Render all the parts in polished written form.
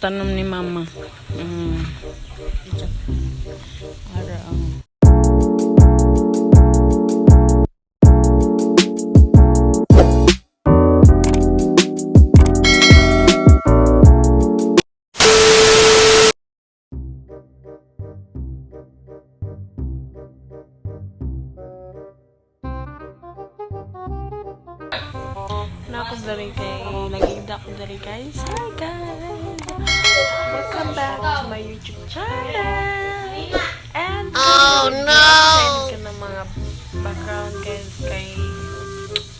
Tanom ni Mama. Ara ang Na ako dali kay nagigda ko dali, guys. Hi guys! Welcome back to my YouTube channel! And oh no! Ka ng mga background, guys, kay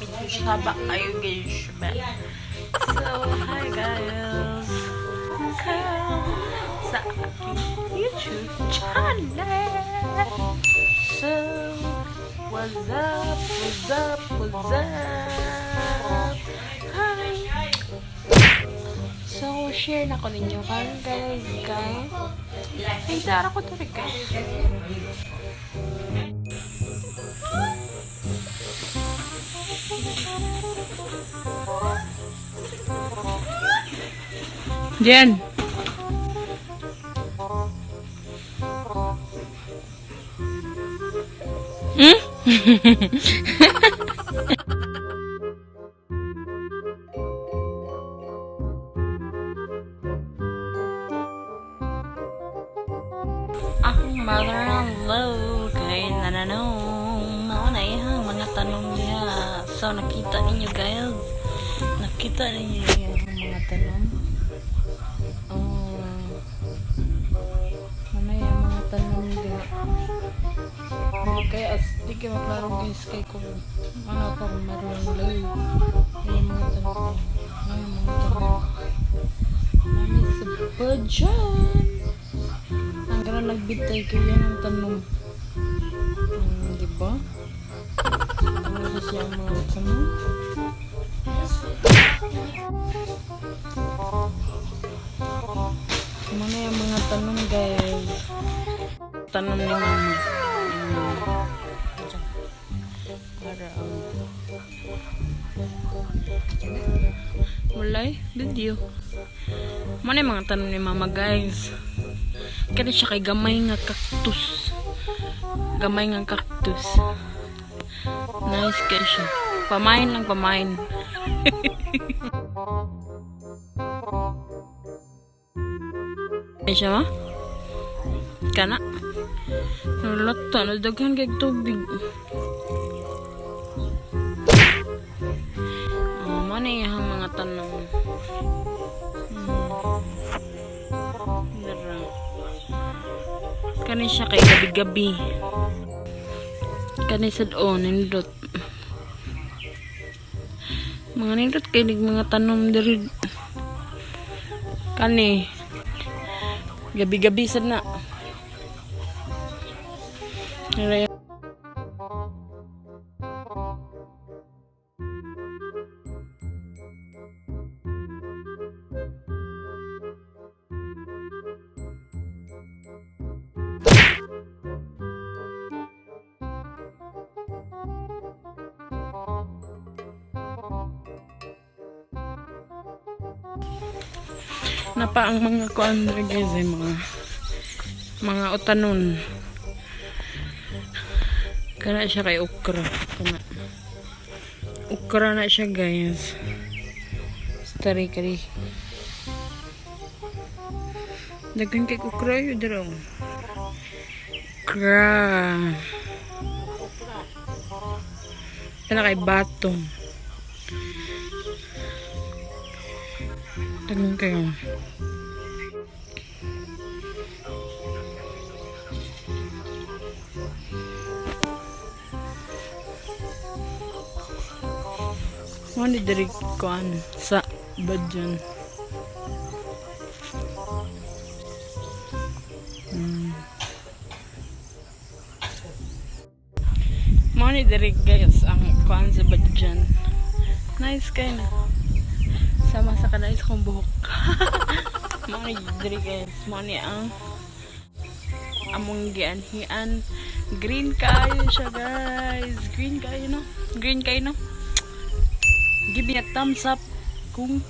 medyo saba kayo, guys. Ba? So, hi guys! Welcome sa aking YouTube channel! So, what's up? What's up? What's up? Hi! So, share na ko ninyo karon, guys, guys. Ay, dara ko diri, guys. Jen. Akong mother-in-law kay nananong mao na iyang mga tanom niya. So nakita ninyo, guys. Nakita ninyo iyang mga tanom. Oh. Ano yung mga tanom diha? Dili kay as di kay maklaro, guys, kay kung ano pa kung meron lay. Yung mga tanom. Ano yung mga tanom? Mami sa budget. Ang gana nagbitay kayo ng tanom. Di ba? Ano sa siya ang mga tanom? Ano na yung mga tanom, guys? Tanom ni Mama. Para ang walay video. Mao na yung mga tanom ni Mama, guys. Kani siya kay gamay nga cactus. Gamay nga cactus. Nice kay siya. Pamain lang, pamain. Ay siya ma? Kana? Nalata, nadaghan kay tubig. Oh, mao na iyang mga tanom. Dara. Kani siya kay gabi-gabi. Kani sad oh, nindot. Mga nindot kay nig mga tanom diri. Kani. Gabi-gabi sad na. Dara. Napa ang mga kuan diri, guys, ay mga utanon. Kana siya kay okra. Kana. Okra na siya, guys. Stari kari. Daghan kay okra yun dira, oh. Okra. Kana kay batong. Daghan kayo. Mao ni diri kuan sa Badyan. Mao ni diri, guys, ang kuan sa Badyan. Nice kay na. Sama sa kanais kong buhok. Mao ni diri, guys, mao ni ang among gianhian. Green kayo siya, guys. Green kayo, no? Green kayo, no? Give me a thumbs up kung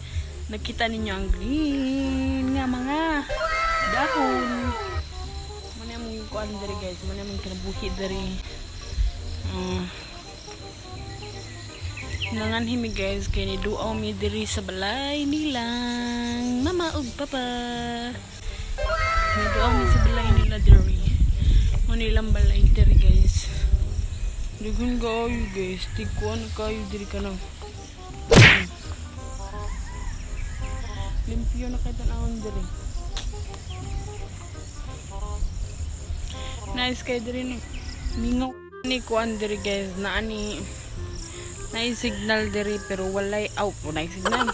nakita ninyo ang green nga mga kuan diri, guys. Mo naman kinabuhi diri. Nanganhi mi, guys, kay ni duaw mi diri sa balay nilang mama ug papa. Ni duaw mi sa balay nila diri. Mo nilang balay diri, guys. Dugun kaayo, guys. Tigkuan kayo diri ka nang. Limpyo na kay tanawon diri. Nice kay diri no. Mingaw ni kuan diri, guys, na ani na signal diri pero walay aw po na signal.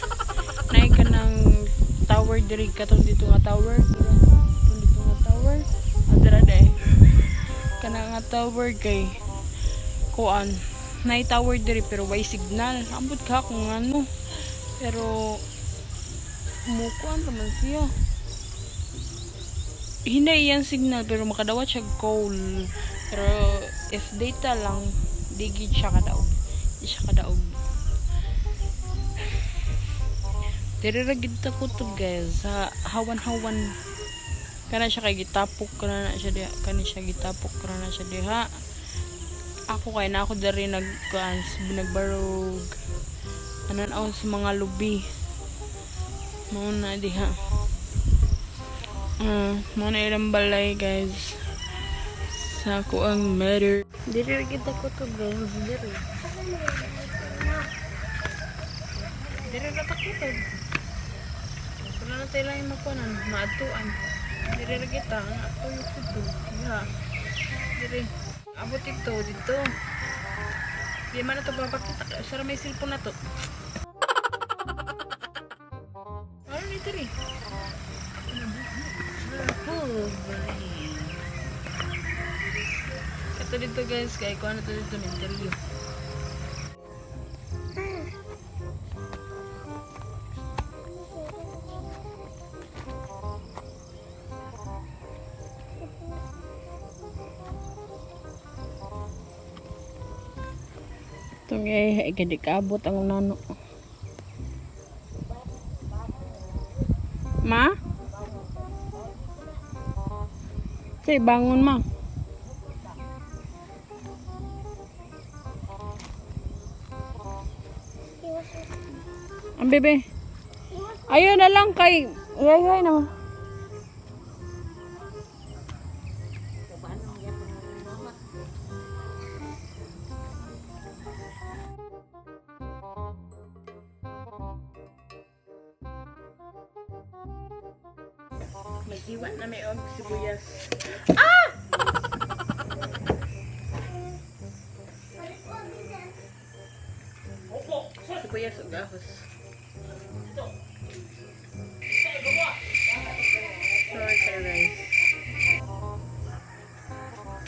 Naay kanang tower diri, katong dito nga tower. Katong dito nga tower. Adra day. Kana nga tower kay kuan. Naay tower diri pero way signal. Ambot ka kung ano. Pero mukuan raman siya. Hindi yan signal pero makadawat siya call. Pero if data lang, di gid siya kadaog. Di siya kadaog. Diri ra gid ta kutob, guys, sa hawan-hawan. Kana siya kay gitapok kana na siya diha. Kani siya gitapok kana na siya diha. Ako kay na ako diri nagkuan, nagbarog. Ano na sa mga lubi. Mao na diha. Mao na ilang balay, guys. Sa ako ang matter. Diri ra kita ko to, guys, diri. Diri ra ta kutob. Wala na tayo lang makunan, maadtuan. Diri ra kita, ang ato yung kutob. Diha. Diri. Abot ito, dito. Di man na ito papakita. Sara may cellphone na to. Ano ni diri? Oh, ito dito, guys, kay ko ano to dito interview. Itong ay ay kaabot ang nano. Ma? Say, bangon, ma. Ang bebe. Ayun na lang kay. Ay, ay, naman. Maghiwa na may og sibuyas. Ah! Sibuyas ug ahos. Sorry kayo, guys.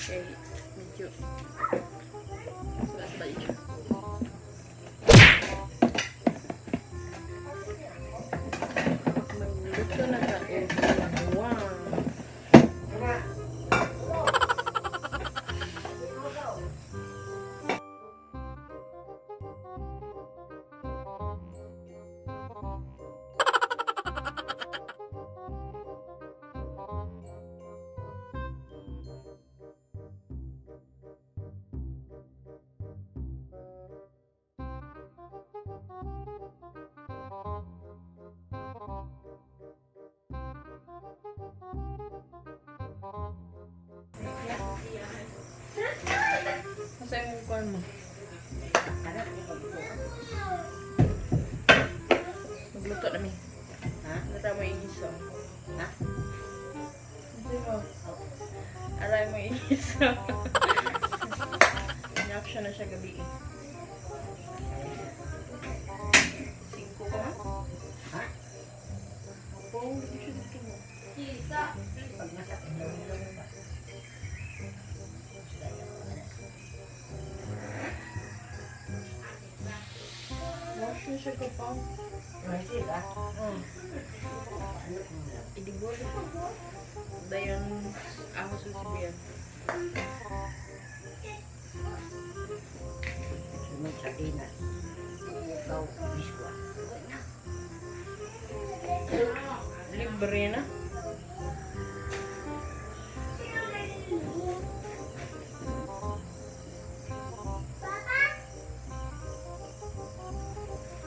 Okay, medyo sabay siya. Magluto na ka og wow. Asa yung kuan mo? Magluto na mi. Ha? Nata mo igisa. Ha? Hindi mo. Aray mo igisa. In-action na siya gabi eh. 5 ka man? Ha? Opo, hindi siya dito mo. Pag masakit daw nila ba? Wash na siya ka pa. Kasi ba? Oh. Idigol. Dayon, ahos sa sibuyas. Sunod sardinas. Ikaw, biswa. Libre na.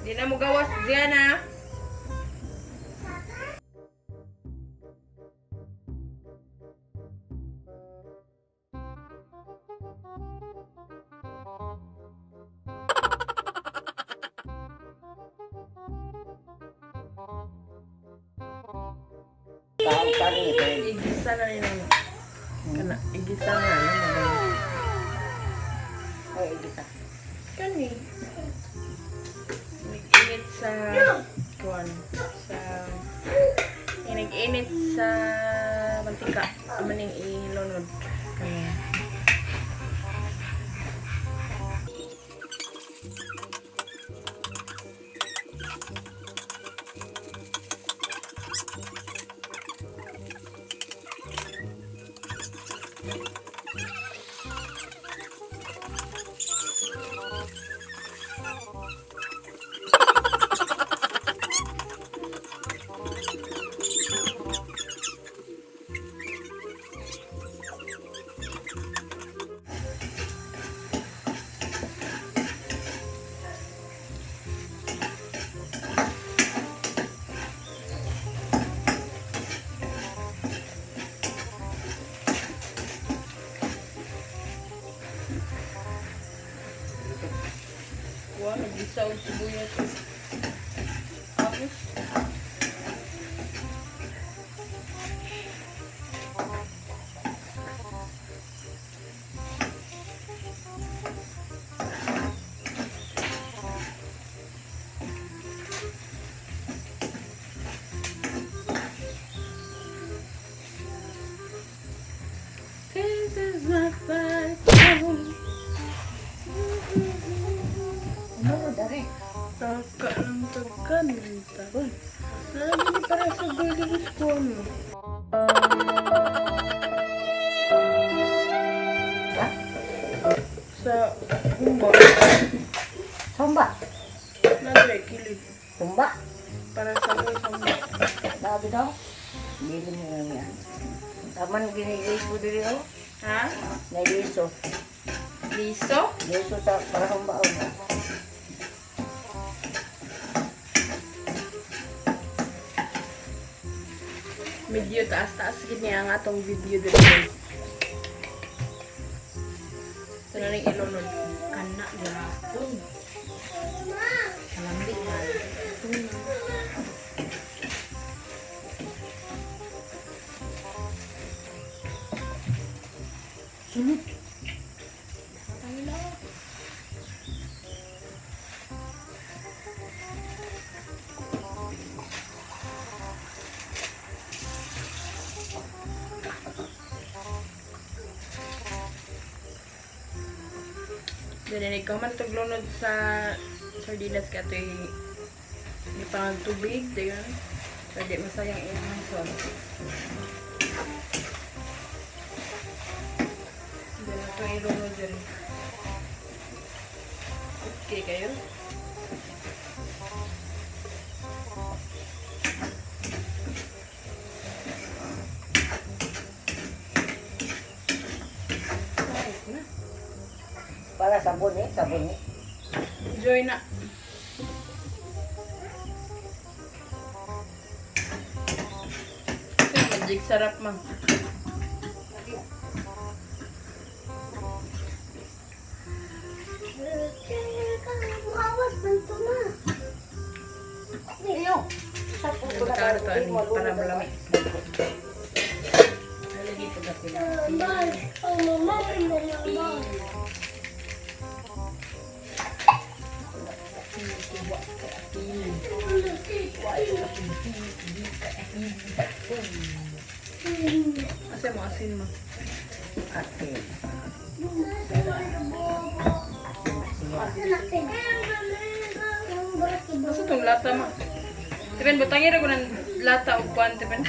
Di na mo gawas, Diana. Taon-taon ito. Igisa na nila. Kana, igisa na nila. Ay, igisa. Kani. Nag-init sa kuan sa nag-init sa mantika. Amaning ilunod. Kani. Kuha, nag-isa og sibuyas. Agos. This is my fight song. Ano, dari. Taka ng taka ng taka. Lagi ni para sa golden ko ano. Sa humba. Sumba. Nadre, kilid. Sumba. Para sa humba. Sabi daw. Dili mo lang yan. Taman ginigis mo dili oh. Ha? Nagliso. Liso? Liso sa para humba oh. Medyo taas-taas gid niya ang atong video dito, guys. Ito na rin ilunod. Kana gyapon. Kalambi na. Ito na. Sunod. Then, ikaw man taglunod sa sardinas ka ito'y hindi pa tubig, dayon. Pwede masayang iyang sauce. Then, ito ay ilunod din. Okay kayo? Ayos na. Para sabon eh, sabon eh. Enjoy na. Ito yung magic sarap, ma. Bukawas, banto na. Iyo. Sa puto na Para to, ani, para malami. Nalagi po ka sila. Mama, oh, mama, mama, mama. Kasi mo asin mo. Asin. Asa tong lata, ma? Tipen, butangin ko ng lata o kuan, tipen.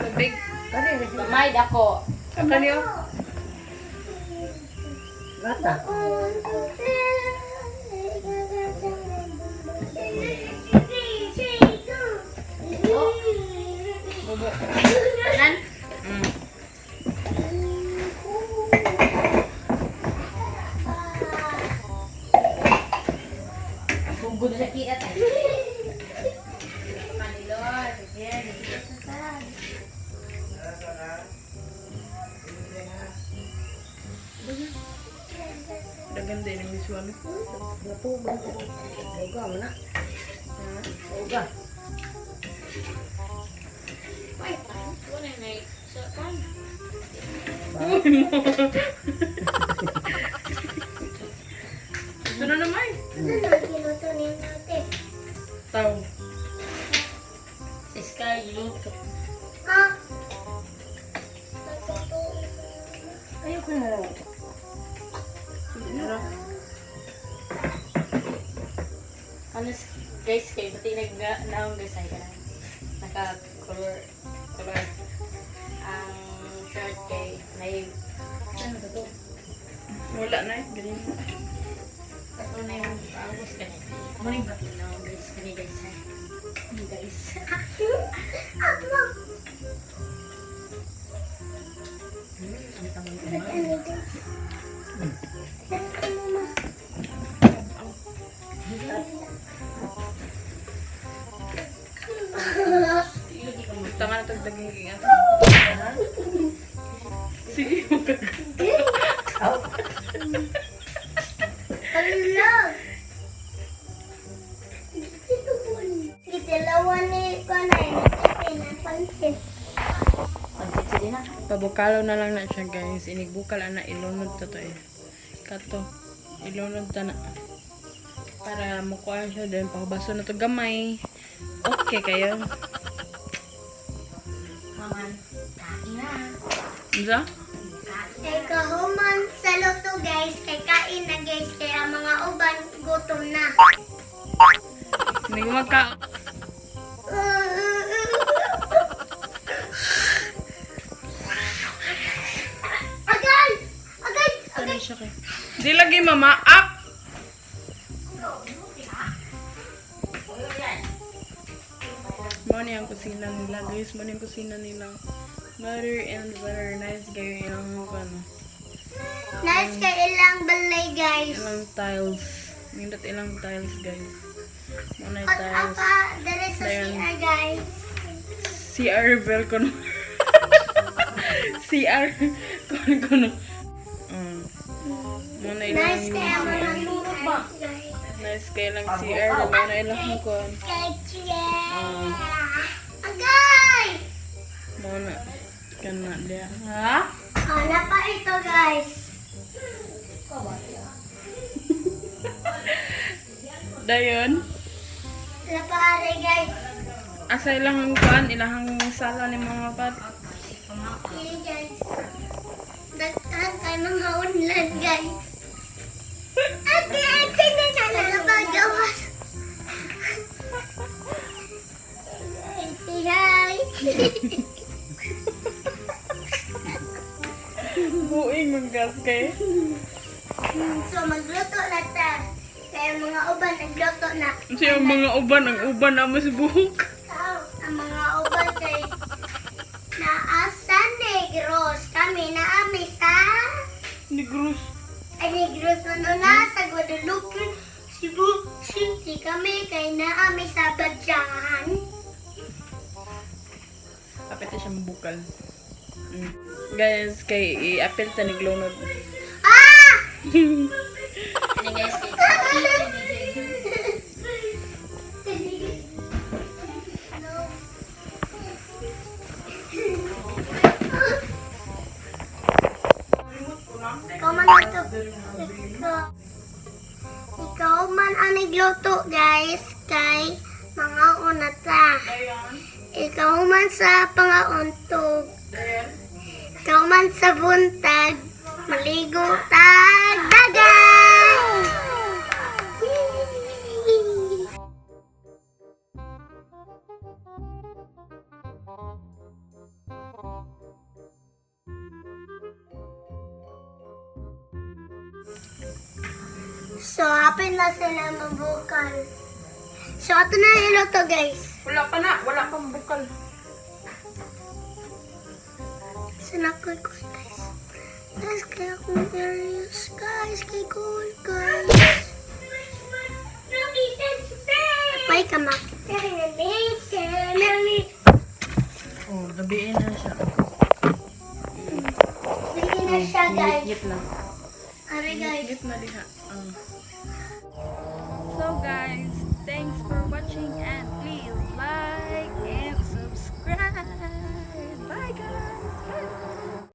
Tubig. Kani Mamay dako. Ang kaniyo. gata. Bubo. Nan? Sugod sa kiat ay. din ang visual. Napugo. Uga mo na. Uga. Wala na sa kan. Ito na naman. Ano na giluto ni ate? Tao. Si Sky luto. Ha? Natuto. Ayoko na lang. Ano guys kay pati nag naong guys ay kanang naka color color ang shirt kay may ano ba to? Wala na eh. Ganyan. Kato na yung paagos kani. Mo ni pati naong guys kani guys. Ay. Kani guys. Ako. Ang tamang Ano guys? Ano ma? Tanga na tagdaging gingat. Sige, Aw. Hala! Gitilawan ni Kanay, pinapansin. Pansit sila na. Pabukalo na lang na siya guys. Inigbukal ana ilunod ta to eh. Kato. Ilunod ta na. Para makuha siya din. Pakabaso na to gamay. Okay kayo. Maman. Kain na. Unsa? Kay kahuman sa luto guys, kay kain na guys, kaya mga uban gutom na. Hindi ko magka... Agay! Agay! Ano siya kay? Di lagi mama. Up! Mo ni ang kusina nila guys. Mo ni ang kusina nila. Mother and brother. Nice kayo ilang ano. Nice kay ilang balay guys. Ilang tiles. Nindot ilang tiles guys. Mo na At tiles. apa, dere sa Dayon. CR guys. CR bell kono. CR kono kono. Mo na ilang Nice kay ang mga CR guys. Nice kay ilang CR. Mo na ilang kon. Kay Chia. Agay! Mo na kana dia. Ha? Wala pa ito guys. Dayon. Wala pa are guys. Asa ilahang kuan, ilahang sala ni mga pat. Here guys. Daghan kay mga unlan guys. Ate, ate na na na pa gawas. Say hi. Buing manggas kay. So magluto na ta. Kaya mga uban nagluto na. Siya ang mga uban, ang uban na mas buhok. Tao, ang mga uban kay naa sa Negros. Kami naami sa Negros. Ay, Negros man na sa Guadalupe, Cebu City. Kami kay naami sa Badyan. Apit na siya mabukal. Guys, kay i-apil ta ni Glonod. Ah! Ano guys kay Ikaw man ito. Ikaw, ikaw man ang nagluto, guys, kay mga una ta. Ikaw man sa pangauntog. Ikaw man sa buntag, maligo tag dagat. So, hapin na sila mabukal. So, ito na yung luto, guys. Wala pa na, wala pang bukal. So, nakoy ko, guys. Guys, kaya akong areas, guys. Kay cool, guys. May kamak. Oh, gabiin na siya. Bigyan na siya, guys. Ngit na. Ari, guys. Ngit na diha. So guys,